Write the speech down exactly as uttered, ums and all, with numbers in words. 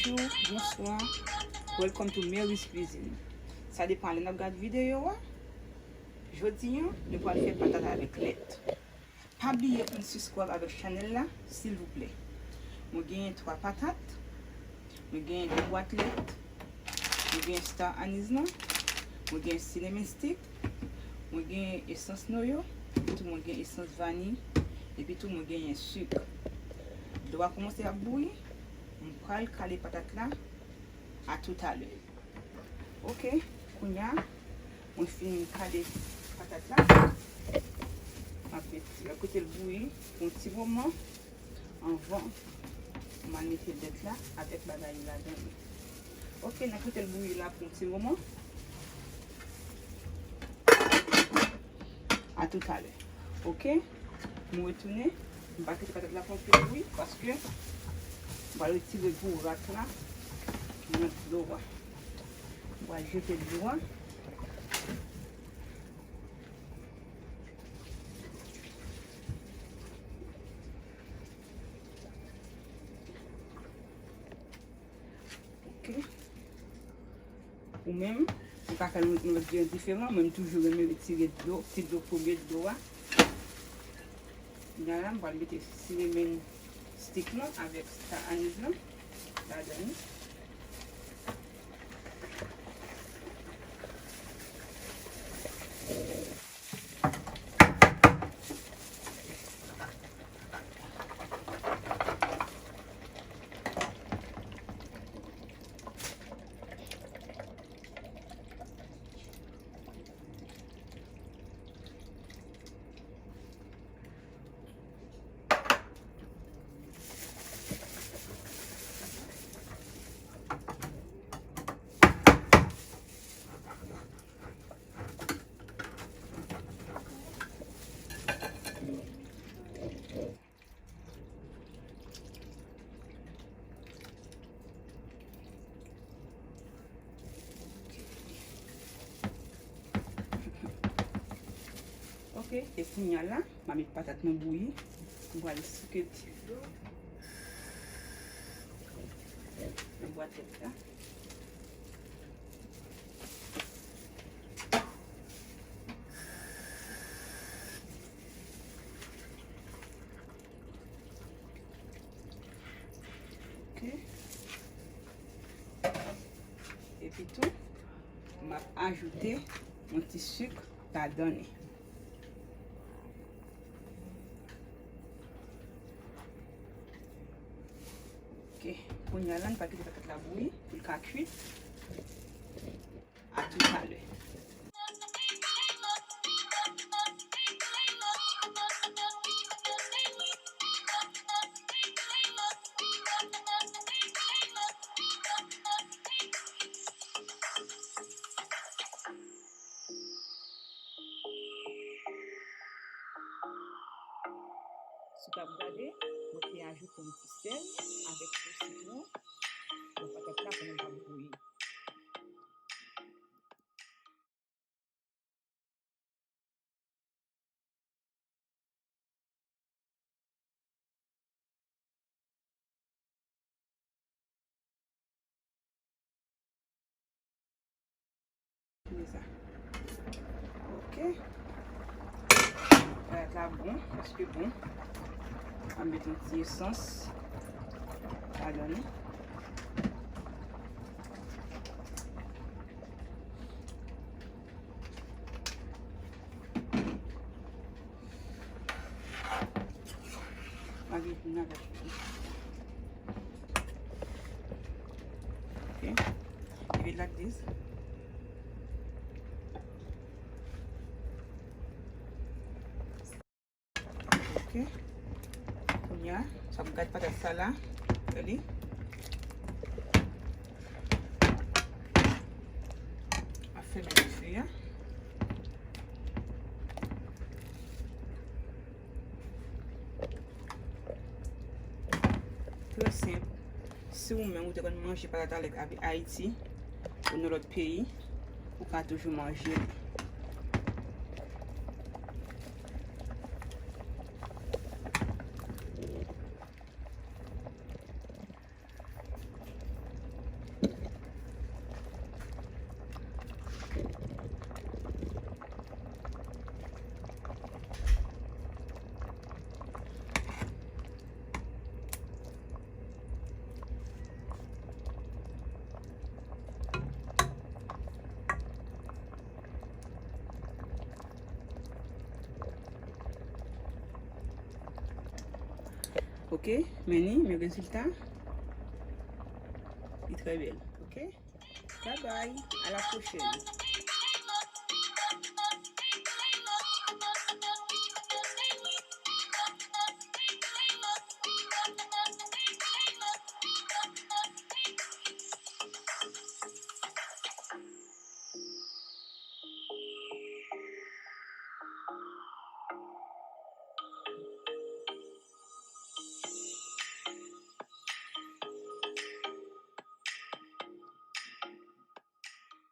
Bonjou, bonswa. Welcome to Mary's Cuisine. Sa depann lè n ap gad videyo a. Jodi a, nou pral fè patat avèk lèt. Pa bliye pou n sibskrayb avèk chanèl la, silvouplè. Mwen genyen twa patat, mwen genyen de bwat lèt, mwen genyen star anise lan, mwen genyen cinnamon stick, mwen genyen esans noyo, epi tou mwen genyen esans vaniy, epi tou mwen genyen sik. Dlo a kòmanse ap bouyi, m pral kale patat la, a toutalè. Ok, kounye a, mwen fin kale patat la. M ap met, m ap kite l bouyi pou yon ti moman anvan m al mete lèt la avèk bagay yo ladan li. Ok, n ap kite l bouyi la pou yon ti moman. A toutalè. Ok, m retounen. M pa kite patat la fè anpil bri paske m pral retire gwo rat la nan dlo a. M pral jete dlo a. Ok. Ou menm, ou ka fè l yon, yon lòt jan diferan. Mwen, m toujou renmen retire dlo, ti dlo, premye dlo a. Kounye a la, m pral mete cinnamon stick lan avèk star anise lan ladan li. Ok, e kounye a la, m a met patat mwen bouyi. M pral souke ti dlo nan bwat lèt la. Ok. Epi tou, m ap ajoute yon ti sik ladan li. Ok, kounye a la, n pa kite patat la bouyi pou l ka kwit. A toutalè. Si w t ap gade, mwen te ajoute yon ti sèl avèk po sitwon nan patat la pandan m t ap bouyi. Gade sa. Ok. Patat la bon, prèske bon. An met yon ti esans ladan li. Lage vin avèk. Ok. Leave it like this. Ok. Kounye a, sa m gad patat sa la. Gade. A fèmen dife a. Trè senp. Si ou menm ou te konn manje patat avèk Ayiti ou nan lòt peyi, ou ka toujou manje li. Ok, men ni, men rezilta. Li trè bèl, ok? Bye bye, à la prochaine.